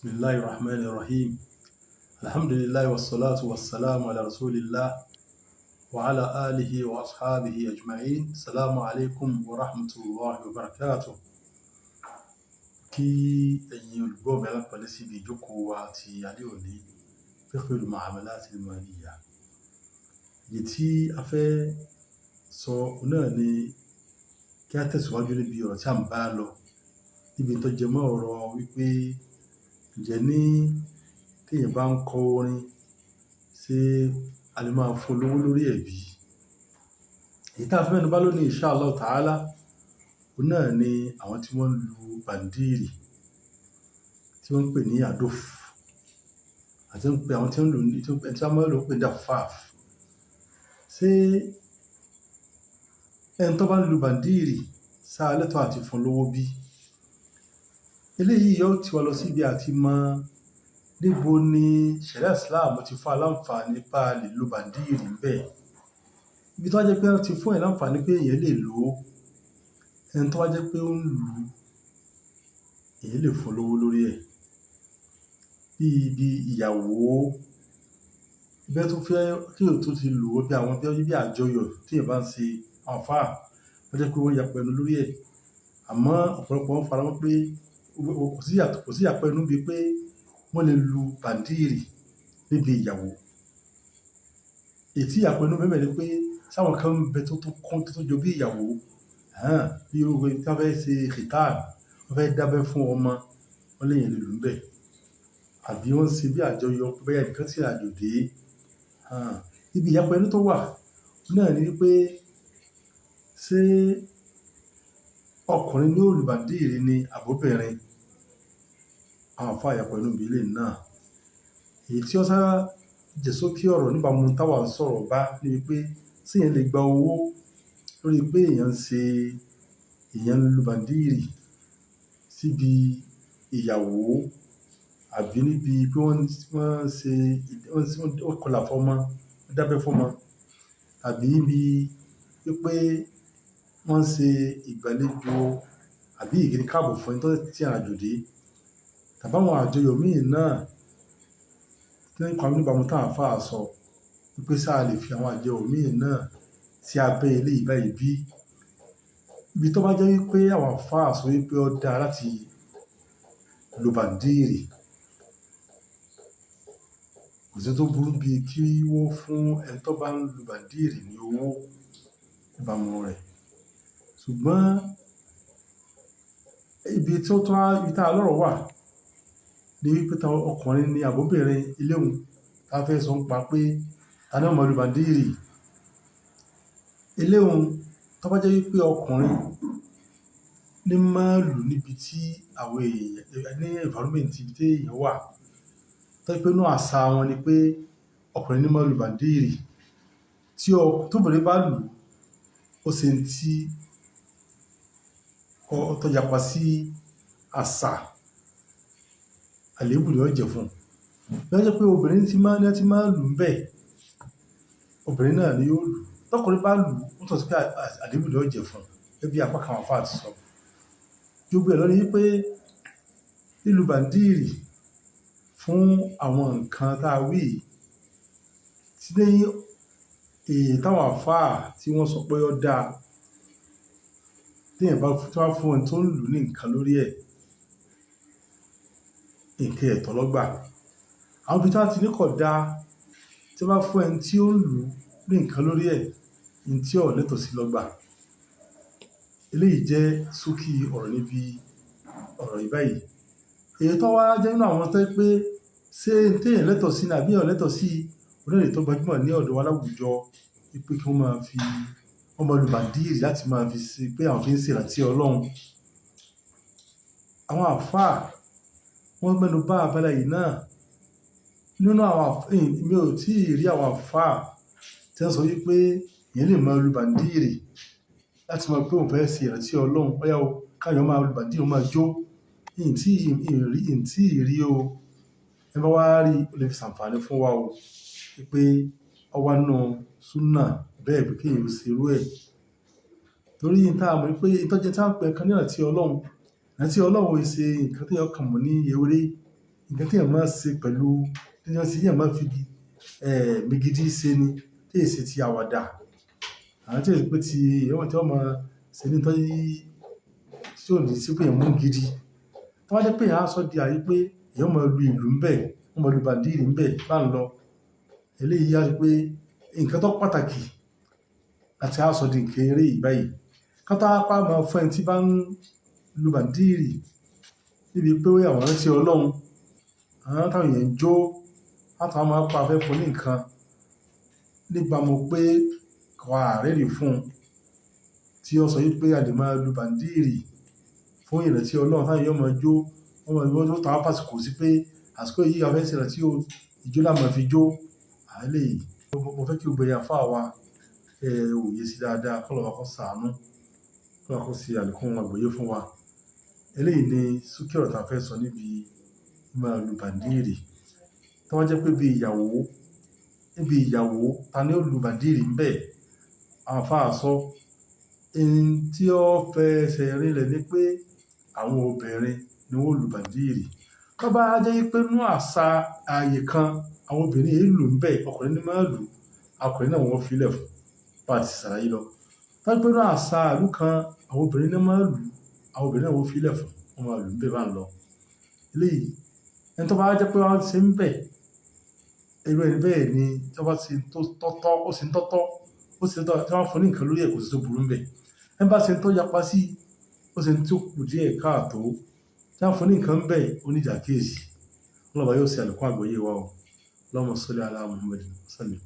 Bismillahi rahmani rahim. Alhamdulillahi wassalatu wassalamu ala rasulillah wa ala alihi wa ashabihi ajma'in. Salamu alaikum wa rahmatullahi wa barakatuh. Kí ẹ̀yin olùgbọ́ mi alápọ̀lẹ́ sí ibi ìjókòó wa ti alẹ́ òní, fiqhul muamalat al-maliyya. Èyí tí a fẹ́ sọ náà ni kí a tẹ̀síwájú níbi ọ̀rọ̀ tí a ń bá lọ, níbi tó jẹ mọ́ ọ̀rọ̀ wípé ǹjẹ́ ní tí èèyàn bá ń kọ orin, ṣé a lè máa fún lówó lórí ẹ̀ bí? Èyí tí a fẹ́ mẹ́nu bà lónìí, insha Allah ta'ala, òun náà ni àwọn tí wọ́n ń lu bàndírì, tí wọ́n ń pè ní àdóf, àti ń pè àwọn tí wọ́n ń lù ní, tí wọ́n máa ń lò ń pè ní dàfáàf. Ṣé ẹni tó bá ń lu bàndírì ṣá lẹ́tọ̀ọ́ àti fún lówó bí? Eléyìí yóò ti wá lọ síbi àti mọ níbo ni Sharia Islam ti fún aláǹfààní pa lè lu bàndírì ń bẹ̀. Ibi tó wá jẹ́ pé wọ́n ti fún ẹ̀ láǹfààní pé èèyàn lè lò ó, ẹni tó wá jẹ́ pé ó ń lù ú, èèyàn lè fún lówó lórí ẹ̀. Bí ibi ìyàwó, ibẹ̀ tó fẹ́ kí èèyàn tó ti lò ó, bí àwọn bí àjọyọ̀ tí èèyàn bá ń ṣe, àwọn àfáà, wọ́n jẹ́ pé wọ́n yapa ẹnu lórí ẹ̀. Àmọ́ ọ̀pọ̀lọpọ̀ wọn faramọ́ pé kò sí ìyapa ẹnu bí pé wọ́n lè lu bàndírì níbi ìyàwó. Èyí tí ìyapa ẹnu bẹ́ẹ̀ ni pé sáwọn kan ń bẹ tó tún kún tó tún jọ bí ìyàwó, bí irú tí wọ́n fẹ́ ṣe khitan, wọ́n fẹ́ dábẹ́ fún ọmọ, wọ́n lè yẹn lè lù ú bẹ́ẹ̀. Àbí wọ́n ṣe bí àjọyọ̀ bóyá ẹnìkan tí àjò dé. Ibi ìyapa ẹnu tó wà náà ni wípé ṣé ọkùnrin ní ó lu bàndírì ni àbóbìnrin? Àwọn àfáà yapa ẹnu níbi eléyìí náà. Èyí tí ó sábà jẹ́ sókè ọ̀rọ̀ níbàámu táwa ń sọ̀rọ̀ bá ní wípé ṣé èèyàn lè gba owó lórí pé èèyàn ń ṣe, èèyàn ń lu bàndírì síbi ìyàwó, àbí níbi pé wọ́n ṣe, wọ́n kọlà fọ́mọ, wọ́n dábẹ́ fọ́mọ, àbí níbi wípé wọ́n ṣe ìgbàlejò àbí ìkíni káàbọ̀ fún ẹni tó ti àjò dé, tàbí àwọn àjọyọ̀ míì náà nípa níbàámu táwọn àfáà sọ wípé ṣá lè fi àwọn àjọyọ̀ míì náà sí abẹ́ eléyìí báyìí bí. Ibi tó bá jẹ́ wípé àwọn àfáà sọ wípé ó dáa láti lu bàndírì, kò sí tó burú bí kí wọ́n fún ẹni tó bá ń lu bàndírì ní owó níbàámu rẹ̀. Ṣùgbọ́n ibi tí ó tún wá, ibi tá lọ́rọ̀ wà ní wípé tá ọkùnrin ni àbóbìnrin ilé òun tá fẹ́ sọ ń pa pé ta ni ó máa lu bàndírì. Ilé òun tó bá jẹ́ wípé ọkùnrin ní máa lù níbi tí àwọn èèyàn ní environment ibi tí èèyàn wà, tó jẹ́ pé inú àṣà wọn ni pé ọkùnrin ní máa lu bàndírì, tí tóbìnrin bá lù, ó ṣe ń tí tó yapa sí àṣà, àléébù ni ó jẹ́ fún un. Bí ó jẹ́ pé obìnrin tí máa lù ń bẹ̀, obìnrin náà ni yóò lù. Tọkùnrin bá lù, ó tọ́ sí pé àléébù ni ó jẹ́ fún un, gẹ́gẹ́ bí apá kan àwọn àfáà ti sọ. Gbogbo ẹ̀ lọ ní wípé lílu bàndírì fún àwọn nǹkan tá a wí yìí, tí ní èyí táwọn àfáà tí wọ́n sọ pé ó dáa, tí èèyàn bá tí wọ́n fún ẹni tó ń lù ní nǹkan lórí ẹ̀, nǹkan ẹ̀tọ́ lọ́gbà. Àwọn ibi tí wọ́n ti ní kò dáa, tí wọ́n bá fún ẹni tí ó ń lù ní nǹkan lórí ẹ̀, ní tí ò lẹ́tọ̀ọ́ sí lọ́gbà. Eléyìí jẹ́ ṣókí ọ̀rọ̀ níbi ọ̀rọ̀ yìí báyìí. Èyí tó wá jẹ́ nínú àwọn tó jẹ́ pé ṣé tí èèyàn lẹ́tọ̀ọ́ sí ni àbí èèyàn lẹ́tọ̀ọ́ sí, òun náà lè tó gbajúmọ̀ ní ọ̀dọ̀ wa láwùjọ wípé kí wọ́n máa fi, wọ́n máa lu bàndírì láti máa fi ṣe pé àwọn fi ń ṣe ìrántí Ọlọ́run. Àwọn àfáà wọ́n mẹ́nu bà abala yìí náà. Nínú àwọn mi ò tí ì rí àwọn àfáà tí wọ́n sọ wípé èèyàn lè máa lu bàndírì láti máa pé òun fẹ́ ṣe ìrántí Ọlọ́run. Óyá o, káwọn èèyàn máa lu bàndírì, wọ́n máa jó. Ìn tí ì rí o. Ẹ bá wá rí, ó lè fi ṣàǹfààní fún wa o. Wípé ó wà nínú súnà bẹ́ẹ̀ pé kí èèyàn ó ṣe irú ẹ̀. Torí n tá a mọ̀ wípé ìtọ́jú tí a ń pè kan ní ìrántí Ọlọ́run, ìrántí Ọlọ́run ò ṣe nǹkan tí èèyàn kàn mọ́ ní ewé. Nǹkan tí èèyàn máa ń ṣe pẹ̀lú tí èèyàn máa ń fi migidi ṣe ni, tí èsì ti àwàdà. Àwọn tí èsì pé tí èèyàn tí wọ́n máa ṣe ní tọ́ tí ò ní sí pé èèyàn mú gidi. Tó bá jẹ́ pé èèyàn á sọ di àyè pé èèyàn máa lu ìlú ń bẹ̀, wọ́n máa lu bàndírì ń bẹ̀ bá ń lọ. Eléyìí á rí pé nǹkan tó pàtàkì láti á sọ di nǹkan eré yìí báyìí. Ká tó wá pa máa fún ẹni tí bá ń lu bàndírì níbi pé àwọn rántí Ọlọ́run, àwọn táwọn èèyàn ń jó, láti wá máa pa afẹ́ fún ní nǹkan nípa mo pé kò àárẹ̀rì fún un tí ó sọ wípé a lè máa lu bàndírì fún ìrántí Ọlọ́run táwọn èèyàn máa jó, wọ́n máa jó táwọn fàsìkò sí pé àsìkò yìí a fẹ́ ṣe ìrántí o, ìjó la máa fi jó. Eléyìí mo fẹ́ kí gbogbo ẹ̀yin àfáà wa kẹ́ ẹ wòye sí dáadáa, k'Ọlọ́run bá kó ṣàánú, k'Ọlọ́run kó ṣe àlékún àgbọ́yé fún wa. Eléyìí ni ṣókí ọ̀rọ̀ tí a fẹ́ sọ níbi máa lu bàndírì. Tó bá jẹ́ pé bí ìyàwó, níbi ìyàwó, ta ni ó lu bàndírì ń bẹ̀? Àwọn àfáà sọ, ohun tí ó fẹsẹ̀ rinlẹ̀ ni pé àwọn obìnrin ni wọ́n ó lu bàndírì. Tó bá jẹ́ wípé nínú àṣà ààyè kan, àwọn obìnrin èé lù ń bẹ̀, ọkùnrin ní máa lù, ọkùnrin náà wọ́n fi lẹ̀ fún, bá ti ṣàlàyé lọ. Tó bá jẹ́ pé nínú àṣà ìlú kan, àwọn obìnrin ní máa lù, àwọn obìnrin náà wọ́n fi lẹ̀ fún, wọ́n máa lù ń bẹ̀ bá ń lọ. Eléyìí, ẹni tó bá jẹ́ pé wọ́n ṣe ń bẹ̀, irú ẹni bẹ́ẹ̀ ni tí wọ́n bá ṣe tó tọ́tọ́, ó ṣe ń tọ́tọ́, ó ṣe ń tọ́, tí wọ́n fún ní nǹkan lórí ẹ̀ kò sí tó burú ń bẹ̀. Ẹni bá ṣe ń tó yapa sí, ó ṣe ń tó kù díẹ̀ káàtó, tí wọ́n fún ní nǹkan ń bẹ̀, ó ní ìdàkejì. Ọlọ́run bá yóò ṣe àlékún àgbọ́yé wa o. Allahumma salli ala Muhammadin wa sallim.